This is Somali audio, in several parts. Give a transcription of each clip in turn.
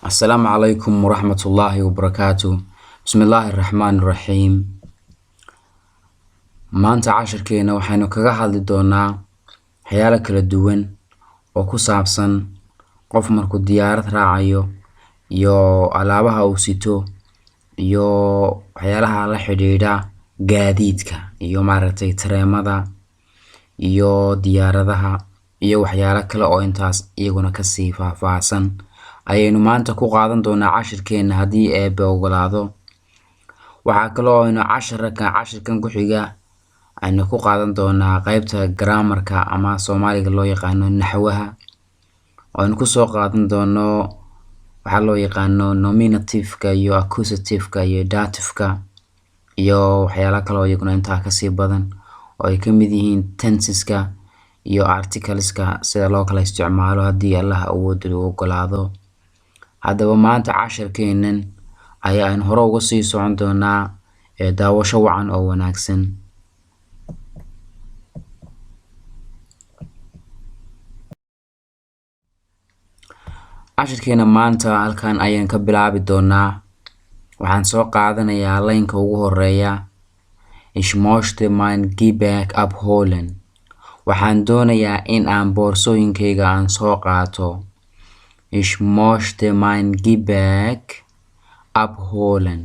Assalaamu calaykum waraxmatullaahi wabarakaatu. Bismillaahi raxmaani raxiim. Maanta cashirkeena waxaynu kaga hadli doonaa waxyaalo kala duwan oo ku saabsan qof markuu diyaarad raacayo iyo alaabaha uu sito iyo waxyaalaha la xidhiidha gaadiidka iyo maaragtay tareemada iyo diyaaradaha iyo waxyaalo kale oo intaas iyaguna kasii faahfaahsan ayaynu maanta ku qaadan doonaa cashirkeena haddii Eebbe ogolaado. Waxaa kaloo aynu casharka cashirkan ku xiga aynu ku qaadan doonaa qeybta grammarka ama Soomaaliga loo yaqaano naxwaha, oo aynu kusoo qaadan doono waxaa loo yaqaano nominativeka iyo accusativeka iyo dativeka iyo waxyaalo kale oo iyaguna intaa kasii badan oo ay ka mid yihiin tenseska iyo articleska, sida loo kala isticmaalo haddii Allah awood u ogolaado. Haddaba maanta cashirkeenan ayaa aynu hore uga sii socon doonaa ee daawasho wacan oo wanaagsan. Cashirkeena maanta halkan ayaan ka bilaabi doonaa. Waxaan soo qaadanayaa laynka ugu horeeya: Ich möchte mein Gepäck abholen. Waxaan doonayaa in aan boorsooyinkayga aan soo qaato. Ich möchte mein Gepäck abholen.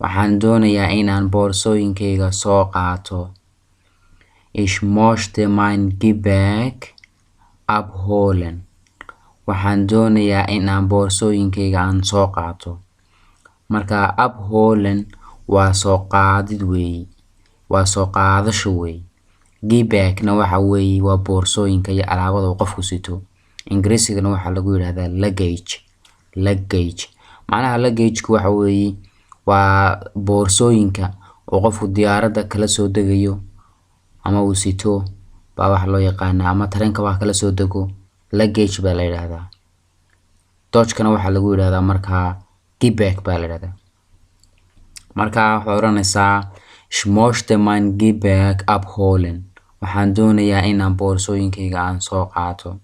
Waxaan doonayaa in aan boorsooyinkayga soo qaato. Ich möchte mein Gepäck abholen. Waxaan doonayaa in aan boorsooyinkayga aan soo qaato. Marka abholen waa soo qaadid weeyi, waa soo qaadasho weeyi. Gepäck-na waxa weeye waa boorsooyinka iyo alaabada uu qofku sito. Ingiriisigana waxaa lagu yidhahdaa luggage. Luggage macnaha luggage-ku waxa weeye waa boorsooyinka uu qofku diyaaradda kala soo degayo ama uu sito baa waxa loo yaqaanaa, ama tareenka wax kala soo dego luggage baa la yidhaahdaa. Deutschkana waxaa lagu yidhahdaa markaa Gepäck baa la yidhahdaa. Marka waxaad odhanaysaa: Ich möchte mein Gepäck abholen. Waxaan doonayaa inaan boorsooyinkayga aan soo qaato.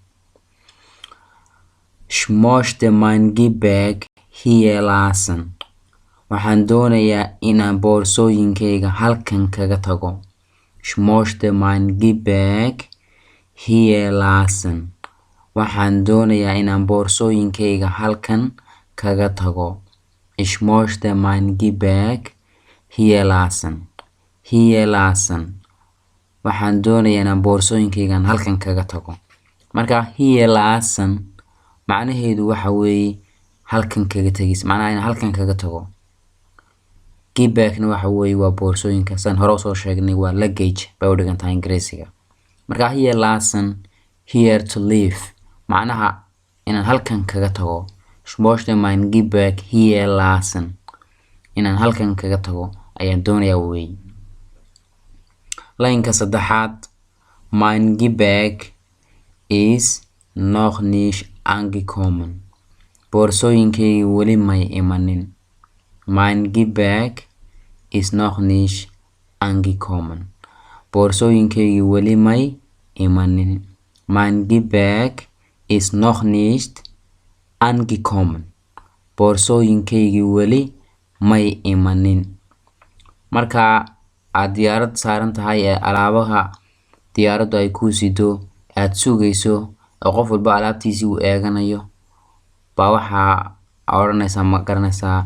Ich möchte mein Gepäck hier lassen. Waxaan doonayaa inaan boorsooyinkayga halkan kaga tago. Ich möchte mein Gepäck hier lassen. Waxaan doonayaa inaan boorsooyinkayga halkan kaga tago. Ich möchte mein Gepäck hier lassen. Hier lassen. Waxaan doonayaa inaan boorsooyinkaygan halkan kaga tago. Marka hier lassen macnaheedu waxa weeye halkan kaga tagis, macnaha inaan halkan kaga tago. Gepäck-na waxa weeye waa boorsooyinka, saan hore usoo sheegnay, waa luggage bay u dhigan tahay Ingiriisiga. Marka hier lassen, here to leave, macnaha inaan halkan kaga tago. Ich möchte mein Gepäck hier lassen. Inaan halkan kaga tago ayaan doonayaa weeye. Laynka saddexaad: Mein Gepäck ist noch nicht angekommen. Boorsooyinkayga weli may imanin. Mein Gepäck ist noch nicht angekommen. Boorsooyinkayga weli may imanin. Mein Gepäck ist noch nicht angekommen. Boorsooyinkayga weli may imanin. Marka aad diyaarad saaran tahay ee alaabaha diyaaraddu ay kuu sido aad sugayso oo qof walba alaabtiisii uu eeganayo baa waxaa odhanaysaa, ma garanaysaa: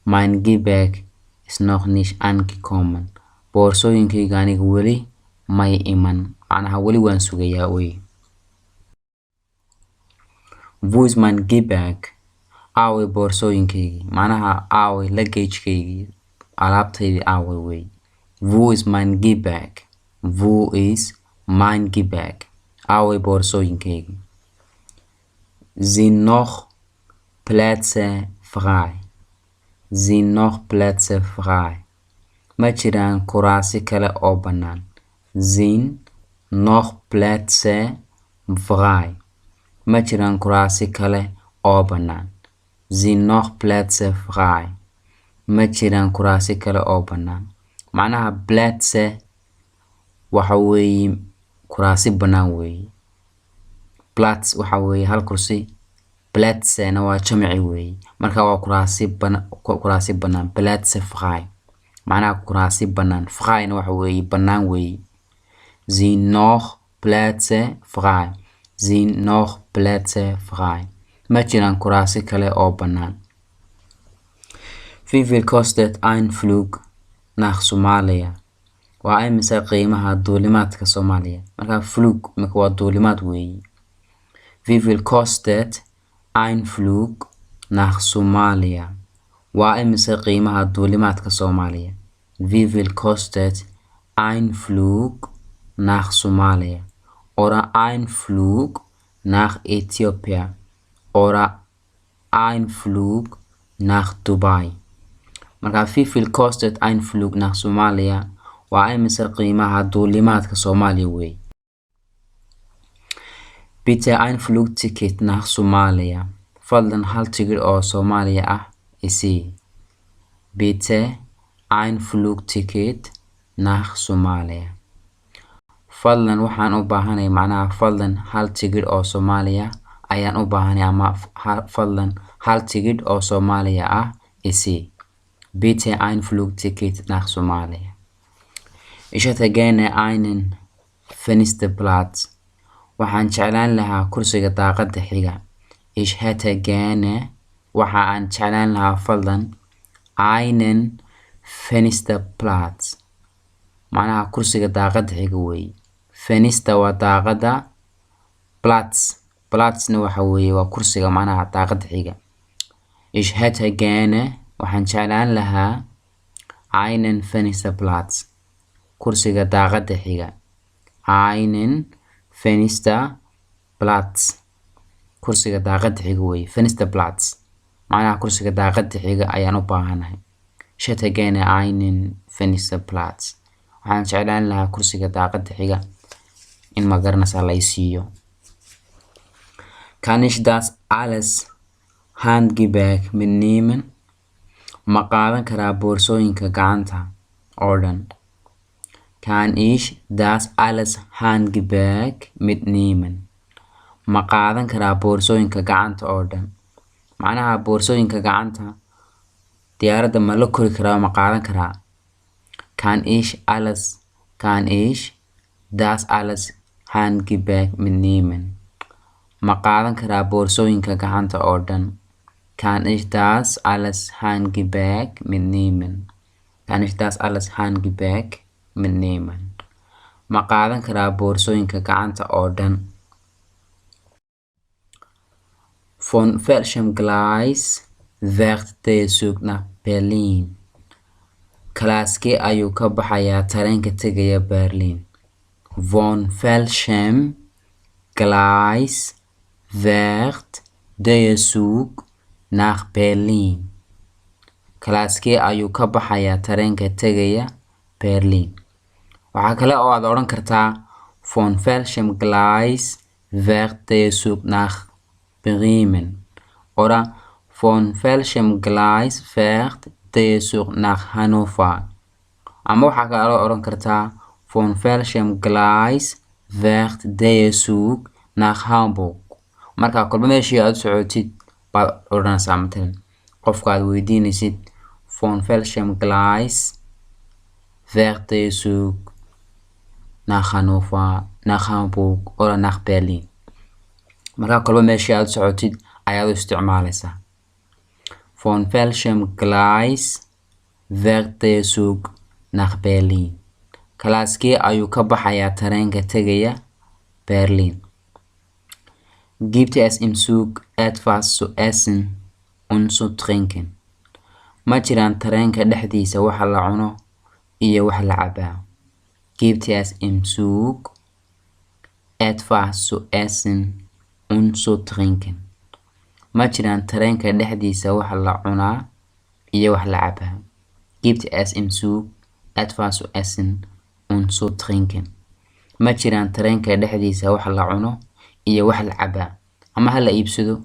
Mein Gepäck ist noch nicht angekommen. Boorsooyinkayga aniga weli may iman, macnaha weli waan sugayaa wey. Wo ist mein Gepäck? Aaway boorsooyinkaygii? Macnaha aaway luggage-kaygii, alaabtaydii aaway wey. Wo ist mein Gepäck? Wo ist mein Gepäck? Aaway boorsooyinkaygii? Sind noch Plätze frei? Sind noch Plätze frei? Ma jiraan kuraasi kale oo bannaan? Sind noch Plätze frei? Ma jiraan kuraasi kale oo bannaan? Sind noch Plätze frei? Ma jiraan kuraasi kale oo bannaan? Macnaha Plätze waxa weeye kuraasi bannaan weeye. Platz waxa weeye hal kursi. Plätzena waa jamci weeye. Marka waa kuraasi bana, kuraasi bannaan. Plätze frei. Macnaha kuraasi bannaan. Freina waxa weeye bannaan weeye. Sind noch Plätze frei? Sind noch Plätze frei? Ma jiraan kuraasi kale oo bannaan? Wie viel kostet ein Flug nach Somalia? Waa imisa qiimaha duulimaadka Soomaaliya? Marka Flug imika waa duulimaad weeye. Wie viel kostet ein Flug nach Somalia? Waa imisa qiimaha duulimaadka Soomaaliya? Wie viel kostet ein Flug nach Somalia? Oder ein Flug nach Ethiopia? Oder ein Flug nach Dubai? Marka wie viel kostet ein Flug nach Somalia? Waa imisa qiimaha duulimaadka Soomaaliya weeye. Bitte ein Flugticket nach Somalia. Fadlan hal tigidh oo Soomaaliya ah isii. Bitte ein Flugticket nach Somalia. Fadlan waxaan u baahanahay, macnaha fadlan hal tigidh oo Soomaaliya ayaan u baahanahay, ama fadlan hal tigidh oo Soomaaliya ah isii. Bitte ein Flugticket nach Somalia. Ich hätte gerne einen Fensterplatz. Waxaan jeclaan lahaa kursiga daaqadda xiga. Ich hätte gerne, waxa aan jeclaan lahaa fadlan, einen Fensterplatz. Macnaha kursiga daaqadda xiga weeye. Fenster waa daaqadda, Platz, Platzna waxa weeye waa kursiga, macnaha daaqadda xiga. Ich hätte gerne, waxaan jeclaan lahaa, einen Fensterplatz. Kursiga daaqadda xiga. Einen Fensterplatz. Kursiga daaqadda xiga weeye. Fensterplatz. Macnaha kursiga daaqadda xiga ayaan u baahanahay. Ich hätte gerne einen Fensterplatz. Waxaan jeclaan lahaa kursiga daaqadda xiga in, ma garanaysaa, la i siiyo. Kann ich das alles Handgepäck mitnehmen? Ma qaadan karaa boorsooyinka gacanta oo dhan? Kann ich das alles Handgepäck mitnehmen? Ma qaadan karaa boorsooyinka gacanta oo dhan? Macnaha boorsooyinka gacanta diyaaradda ma la kori karaa, ma qaadan karaa? Kann ich das alles Handgepäck mitnehmen? Ma qaadan karaa boorsooyinka gacanta oo dhan? Kann ich das alles Handgepäck mitnehmen? Kann ich das alles Handgepäck mitnehmen? Ma qaadan karaa boorsooyinka gacanta oo dhan? Von welchem Gleis fährt der Zug nach Berlin? Kalaaskee ayuu ka baxayaa tareenka tegaya Berlin? Von welchem Gleis fährt der Zug nach Berlin? Kalaaskee ayuu ka baxayaa tareenka tegaya Berlin? Waxaa kale oo aad odhan kartaa: Von welchem Gleis fährt der Zug nach Bremen? Oder von welchem Gleis fährt der Zug nach Hannover? Ama waxaa kaloo odhan kartaa: Von welchem Gleis fährt der Zug nach Hamburg? Marka kolba meeshii aad u socotid baad odhanaysaa. Matalan qofka aad weydiinaysid: Von welchem Gleis fährt der Zug nach Hannover, nach Hamburg oder nach Berlin? Marka kolba meeshii aad u socotid ayaad u isticmaalaysaa. Von welchem Gleis fährt der Zug nach Berlin? Kalaaskee ayuu ka baxayaa tareenka tegaya Berlin? Gibt es im Zug etwas zu essen und zu trinken? Ma jiraan tareenka dhexdiisa wax la cuno iyo wax la cabaa? Gibt es im Zug etwas zu essen und zu trinken? Ma jiraan tareenka dhexdiisa wax la cunaa iyo wax la cabaa? Gibt es im Zug etwas zu essen und zu trinken? Ma jiraan tareenka dhexdiisa wax la cuno iyo wax la cabaa? Ama ha la iibsado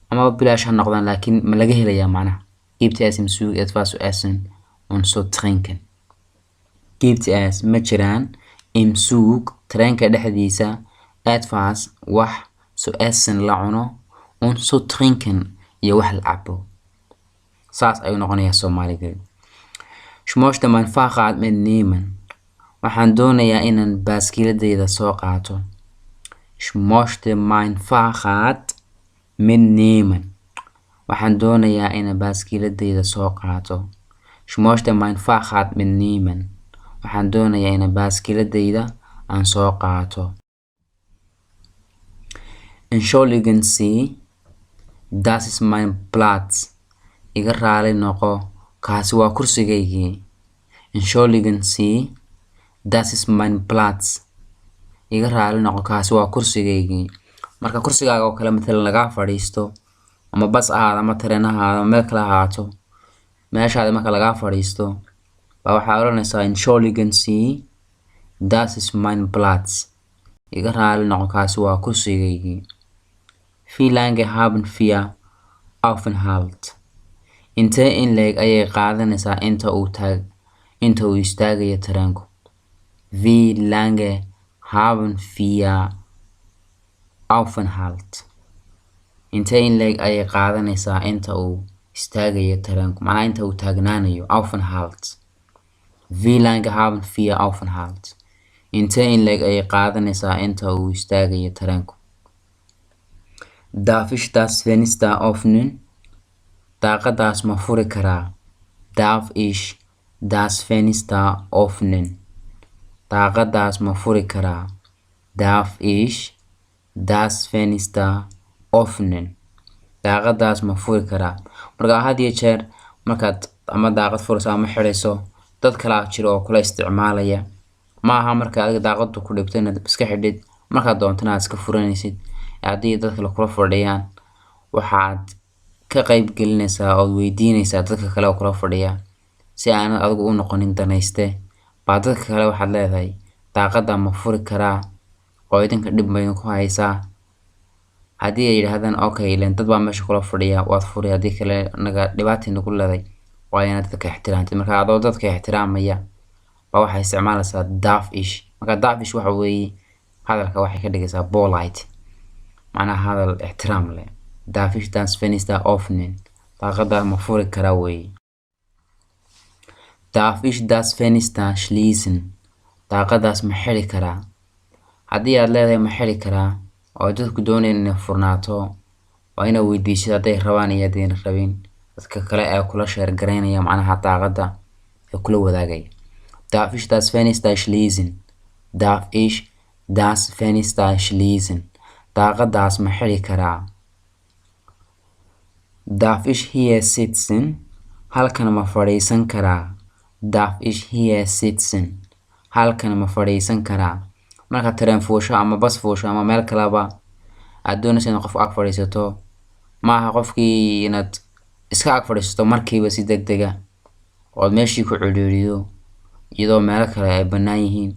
ama bilaash ha noqdaan, laakiin ma laga helayaa macnaha? Gibt es im Zug etwas zu essen und zu trinken? Gibt es, ma jiraan, im Zug, tareenka dhexdiisa, etwas, wax, zu essen, la cuno. Und zu trinken, iyo wax la cabo. Saas ayuu noqonayaa Soomaaligeedu. Ich möchte mein Fahrrad mitnehmen. Waxaan doonayaa inaan baaskiiladayda soo qaato. Ich möchte mein Fahrrad mitnehmen. Waxaan doonayaa inaan baaskiiladayda soo qaato. Ich möchte mein Fahrrad mitnehmen. Waxaan doonayaa inaan baaskiiladayda aan soo qaato. Entschuldigen Sie, das ist mein Platz. Iga raali noqo, kaasi waa kursigaygii. Entschuldigen Sie, das ist mein Platz. Iga raali noqo, kaasi waa kursigaygii. Marka kursigaaga oo kale matalan lagaa fadhiisto, ama bas ahaado ama tareen ahaado ama meel kale ahaato, meeshaada marka lagaa fadhiisto baa waxaa odhanaysaa: Entschuldigen Sie, das ist mein Platz. Iga raali noqo, kaasi waa kursigaygii. Wie lange haben wir Aufenthalt? Intee in le'eg ayay qaadanaysaa inta uu istaagayo tareenku? Wie lange haben wir Aufenthalt? Intee in le'eg ayay qaadanaysaa inta uu istaagayo tareenku, macnaha inta uu taagnaanayo. Aufenthalt. Wie lange haben wir Aufenthalt? Intee in le'eg ayay qaadanaysaa inta uu istaagayo tareenku? Darf ich das Fenster öffnen? Daaqadaas ma furi karaa? Darf ich das Fenster öffnen? Daaqadaas ma furi karaa? Darf ich das Fenster öffnen? Daaqadaas ma furi karaa? Marka had iyo jeer markaad ama daaqad furayso ama xidhayso, dad kalaa jiro oo kula isticmaalaya. Ma aha marka adiga daaqadu ku dhibto inaad iska xidhid, markaad doontana aad iska furanaysid. Haddii dad kale kula fadhiyaan, waxaad ka qayb gelinaysaa ood weydiinaysaa dadka kale oo kula fadhiya, si aanad adigu u noqonin danayste. Baa dadka kale waxaad leedahay: daaqada ma furi karaa oo idinka dhib ma idinku haysaa? Haddii ay yidhaahdaan okay, ileen dad baa meesha kula fadhiya, waad furi. Haddii kale, naga dhibaatay nagu leedahay. Waa inaad dadka ixtiraamtid. Marka adoo dadka ixtiraamaya baa waxay isticmaalaysaa darf ich. Marka darf ich waxa weeye hadalka waxay ka dhigaysaa polite, macnaha hadal ixtiraam leh. Darf ich das Fenster öffnen? Daaqada ma furi karaa weeye. Darf ich das Fenster schließen? Daaqadaas ma xiri karaa? Haddii aad leedahay ma xiri karaa oo dadku doonayaan inay furnaato, waa inaad weydiisid hadday rabaan iyo haddayna rabin dadka kale ee kula share garaynaya, macnaha daaqada ee kula wadaagaya. Darf ich das Fenster schließen? Darf ich das Fenster schließen? Daaqadaas ma xiri karaa? Darf ich hier sitzen? Halkan ma fadhiisan karaa? Darf ich hier sitzen? Halkan ma fadhiisan karaa? Markaad tareen fuusho ama bas fuusho ama meel kaleba aad doonayso inaad qof ag fadhiisato, maaha qofkii inaad iska ag fadhiisato markiiba si degdega ood meeshii ku cidhiidhido, iyadoo meelo kale ay bannaan yihiin.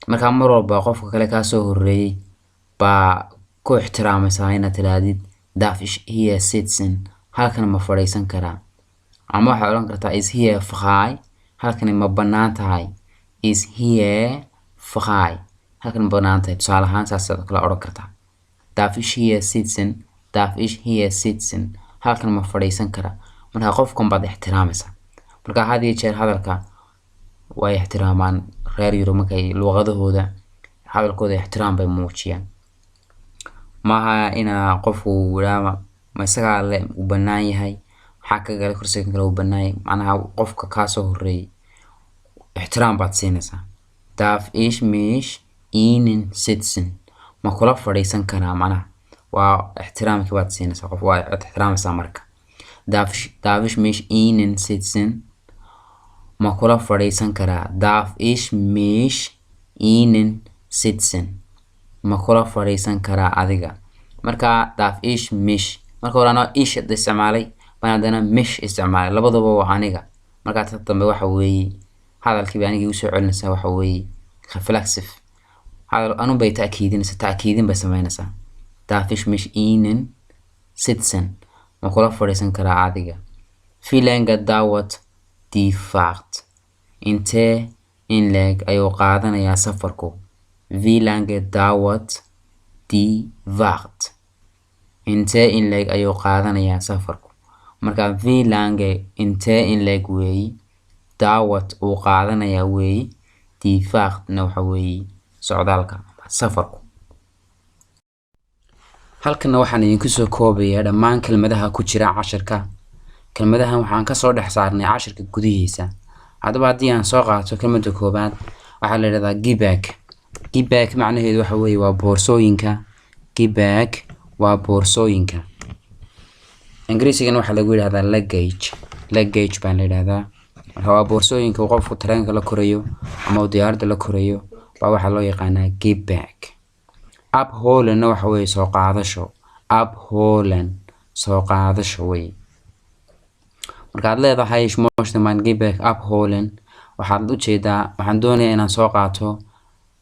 Marka mar walba qofka kale kaa soo horreeyay baa ku ixtiraamaysaa inaad tidhaahdid: Darf ich hier sitzen? Halkan ma fadhiisan karaa? Ama waxaad odhan kartaa: Ist hier frei? Halkani ma bannaan tahay? Ist hier frei? Halkan ma bannaan tahay? Tusaale ahaan saasaad kala odhan kartaa: Darf ich hier sitzen? Darf ich hier sitzen? Halkan ma fadhiisan karaa? Marka qofkan baad ixtiraamaysaa. Marka had iyo jeer hadalka way ixtiraamaan reer Yurub. Markay luqadahooda, hadalkooda ixtiraam bay muujiyaan. Maaha inaa qofku yidhaa ma isagaa le uu bannaan yahay, maxaa ka galay, kursigan kale uu bannaan yahay. Macnaha qofka kaa soo horreeyay ixtiraam baad siinaysaa. Darf ich mit Ihnen sitzen? Ma kula fadhiisan karaa? Macnaha waa ixtiraamkii baad siinaysaa, qof waa ixtiraamaysaa. Marka darf ich mit Ihnen sitzen? Ma kula fadhiisan karaa? Darf ich mit Ihnen sitzen? Ma kula fadhiisan karaa adiga? Marka darf ich mich, marka hore anoo ich isticmaalay baan haddana mich isticmaalay, labaduba waa aniga. Markaa ta dambe waxa weeye hadalkii bay aniga igu soo celinaysaa. Waxa weeye reflexive hadal anun bay ta'kiidinaysaa, ta'kiidin bay sameynaysaa. Darf ich mit Ihnen sitzen? Ma kula fadhiisan karaa adiga? Wie lange dauert die Fahrt? Intee in leeg ayuu qaadanayaa safarku? Wie lange dauert die Fahrt? Intee in le'eg ayuu qaadanayaa safarku? Marka wie lange intee in le'eg weeyi, dauert uu qaadanayaa weeyi, die Fahrtna waxa weeyi socdaalka safarku. Halkana waxaan idinku soo koobayaa dhammaan kelmadaha ku jira cashirka. Kelmadahan waxaan kasoo dhex saarnay cashirka gudihiisa. Haddaba haddii aan soo qaato kelmadda koobaad, waxaa la yidhahdaa Gepäck. Gepäck macnaheedu waxa weeye waa boorsooyinka. Gepäck waa boorsooyinka. Ingiriisigana waxaa lagu yidhahdaa luggage. Luggage baa la yidhahdaa. Marka waa boorsooyinka uu qofku tareenka la korayo ama uu diyaaradda la korayo baa waxaa loo yaqaanaa Gepäck. Abholenna waxa weeye soo qaadasho. Abholen soo qaadasho weeye. Markaad leedahay "Ich möchte mein Gepäck abholen", waxaad ujeedaa waxaan doonayaa inaan soo qaato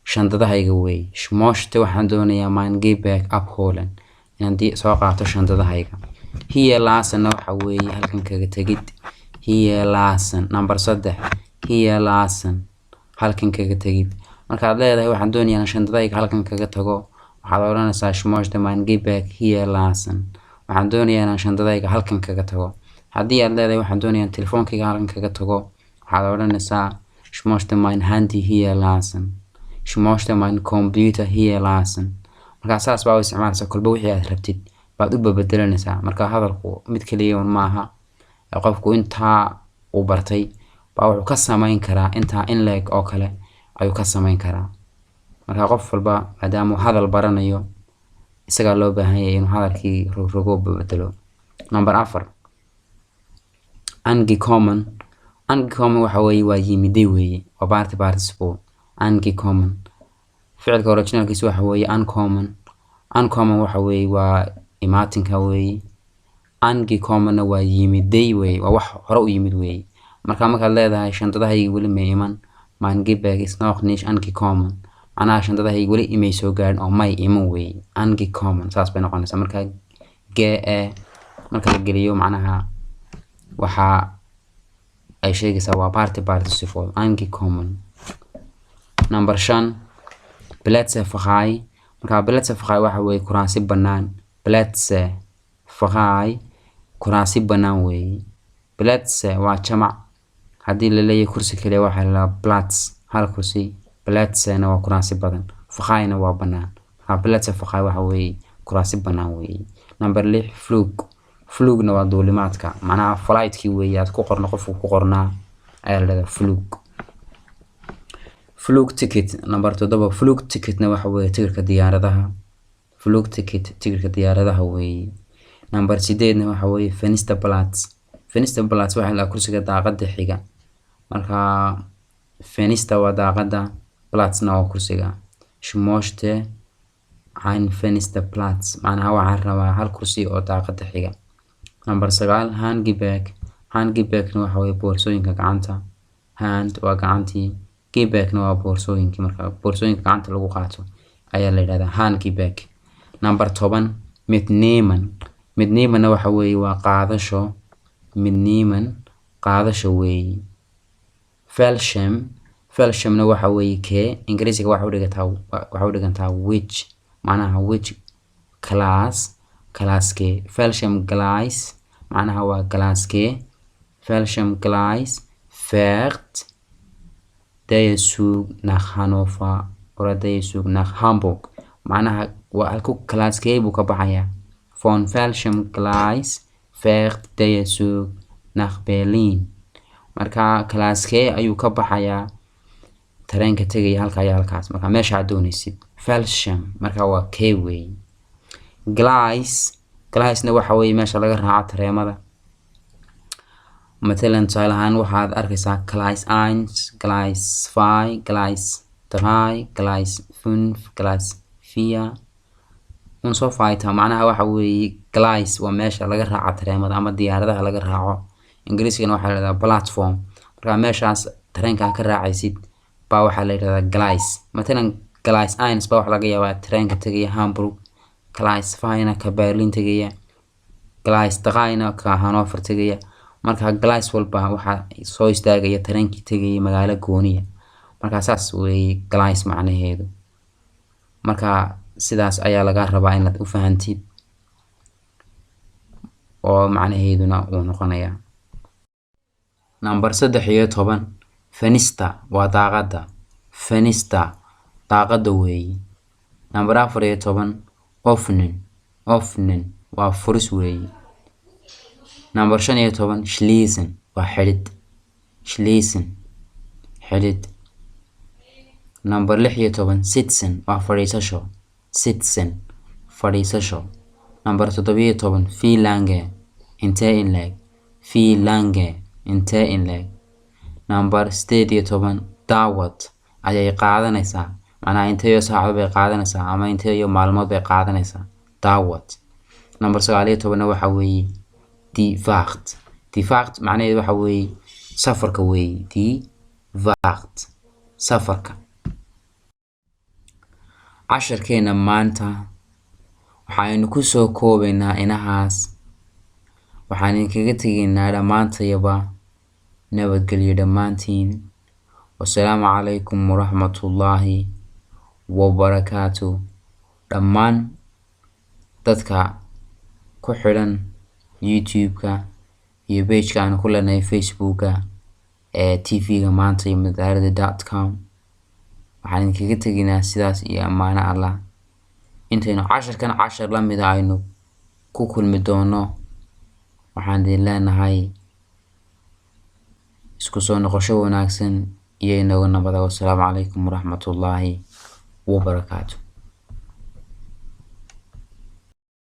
shandadahayga weeye. Ich möchte waxaan doonayaa, mein Gepäck abholen inaan soo qaato shandadahayga. Hier lassenna waxa weeye halkan kaga tegid. Hier lassen, number 3, hier lassen halkan kaga tegid. Markaad leedahay waxaan doonayaa inaan shandadahayga halkan kaga tago, waxaad odhanaysaa "Ich möchte mein Gepäck hier lassen", waxaan doonayaa inaan shandadahayga halkan kaga tago. Haddii aad leedahay waxaan doonayaa in telefoonkayga halkan kaga tago, waxaad odhanaysaa "Ich möchte mein Handy hier lassen", "Ich möchte mein Computer hier lassen". Markaa saas baa u isticmaalaysaa, kolba wixii aad rabtid baad u babedelanaysaa. Marka hadalku mid kaliya un maaha, qofku intaa uu bartay baa wuxuu ka samayn karaa intaa in leeg oo kale ayuu ka samayn karaa. Marka qof walba maadaama uu hadal baranayo, isagaa loo baahan yahay inuu hadalkii rogrogo bedelo. Number 4, angekommen. Angekommen waxa weeye waa yimiday weeye, waa participle. Angekommen ficilka originalkiisa waxa weeye ankommen. Ankommen waxa weeye waa imaatinka weeye. Angekommenna waa yimiday weeye, waa wax hore u yimid weeye. Marka markaad leedahay shandadahayga weli may iman, "Mein Gepäck ist noch nicht angekommen", macnaha shandadahayga weli imay soo gaarin oo may iman weeye. Angekommen saas bay noqonaysaa. Marka ge e marka la geliyo, macnaha waxa ay sheegaysaa waa participle angekommen. Number 5, Plätze frei. Marka Plätze frei waxa weeye kuraasi bannaan. Plätze frei kuraasi bannaan weeye. Plätze waa jamac. Haddii la leeyahay kursi kaliya waxaa la Platz, hal kursi. Plätzena waa kuraasi badan, freina waa bannaan. Marka Plätze frei waxa weeye kuraasi bannaan weeye. Number 6, Flug. Flugna waa duulimaadka, macnaha flightkii weeye aad ku qorno, qofku ku qornaa ayaa la dhahdaa Flug. Flugticket, number 7, Flugticketna waxa weeye tigidhka diyaaradaha. Flugticket tigidhka diyaaradaha weeye. Number 8na waxa weeye Fensterplatz. Fensterplatz waxaa la kursiga daaqada xiga. Marka Fenster waa daaqada, Platzna waa kursiga. "Ich möchte ein Fensterplatz", macnaha waxaan rabaa hal kursi oo daaqada xiga. Number 9, Handgepäck. Handgepäckna waxa weeye boorsooyinka gacanta. Hand waa gacantii, Gepäckna waa boorsooyinkii. Marka boorsooyinka gacanta lagu qaato ayaa la yidhahdaa Handgepäck. Number 10, mitnehmen. Mitnehmenna waxa weeye waa qaadasho. Mitnehmen qaadasho weeye. Welchem. Welchemna waxa weeye kee. Ingiriisiga waxa u dhigantaa, waxa u dhigantaa which, macnaha which class, classkee. Welchem Gleis macnaha waa classkee. Welchem Gleis fährt der Zug nach Hannover oder der Zug nach Hamburg? Macnaha waa halku classkee buu ka baxayaa. Von welchem Gleis fährt der Zug nach Berlin? Marka classkee ayuu ka baxayaa tareenka tegaya halka ayaa halkaas? Marka meesha aad doonaysid. Welchem marka waa kee weeye. Gleis, Gleisna waxa weeye meesha laga raaco tareemada. Matalan tusaale ahaan waxaad arkaysaa Gleis eins, Gleis zwei, Gleis drei, Gleis fünf, Gleis vier und so weiter. Macnaha waxa weeye Gleis waa meesha laga raaco tareemada ama diyaaradaha laga raaco. Ingiriisigana waxaa la yidhahdaa platform. Marka meeshaas tareenka ka raacaysid baa waxaa la yidhahdaa Gleis. Matalan Gleis eins baa waxaa laga yaabaa tareenka tegaya Hamburg, Gleis zweina ka Berlin tegaya, Gleis dreina ka Hannover tegaya. Marka Gleis walba waxaa soo istaagaya tareenkii tegaya magaalo gooniya. Marka saas weeye Gleis macnaheedu. Marka sidaas ayaa laga rabaa inaad u fahantid. oo macnaheeduna uu noqonayaa. Number 13, Fenster waa daaqadda. Fenster daaqadda weeyi. Number 14, öppnen. Öppnen waa furis weeyi. Number 15, schließen waa xidhid. Schließen xidhid. Number 16, sitzen waa fadhiisasho. Sitzen fadhiisasho. Number 17, wie lange intee in leeg. Wie lange intee in leeg. Number 18, dauert ayay qaadanaysaa, macnaha inteeyo saacado bay qaadanaysaa ama inteeyo maalmood bay qaadanaysaa, dauert. Number 19-na waxa weeye die Fahrt. Die Fahrt macnaheedu waxa weeye safarka weeye. Die Fahrt safarka. Casharkeena maanta waxaynu kusoo koobaynaa inahaas. Waxaan idinkaga tegaynaa dhammaantayaba nabadgelyo dhammaantiin. Wasalaamu calaykum waraxmatullaahi wabarakaatu. Dhammaan dadka ku xidhan YouTube-ka iyo page-ka aan ku leenahay Facebook-a ee TV-ga maanta iyo madadaalada.com, waxaan idinkaga tegaynaa sidaas iyo ammaano Allah. Intaynu casharkan cashar la mida aynu ku kulmi doono, waxaan idin leenahay isku soo noqosho wanaagsan iyo inagu nabada. Wasalaamu calaykum waraxmatullaahi wabarakaatu.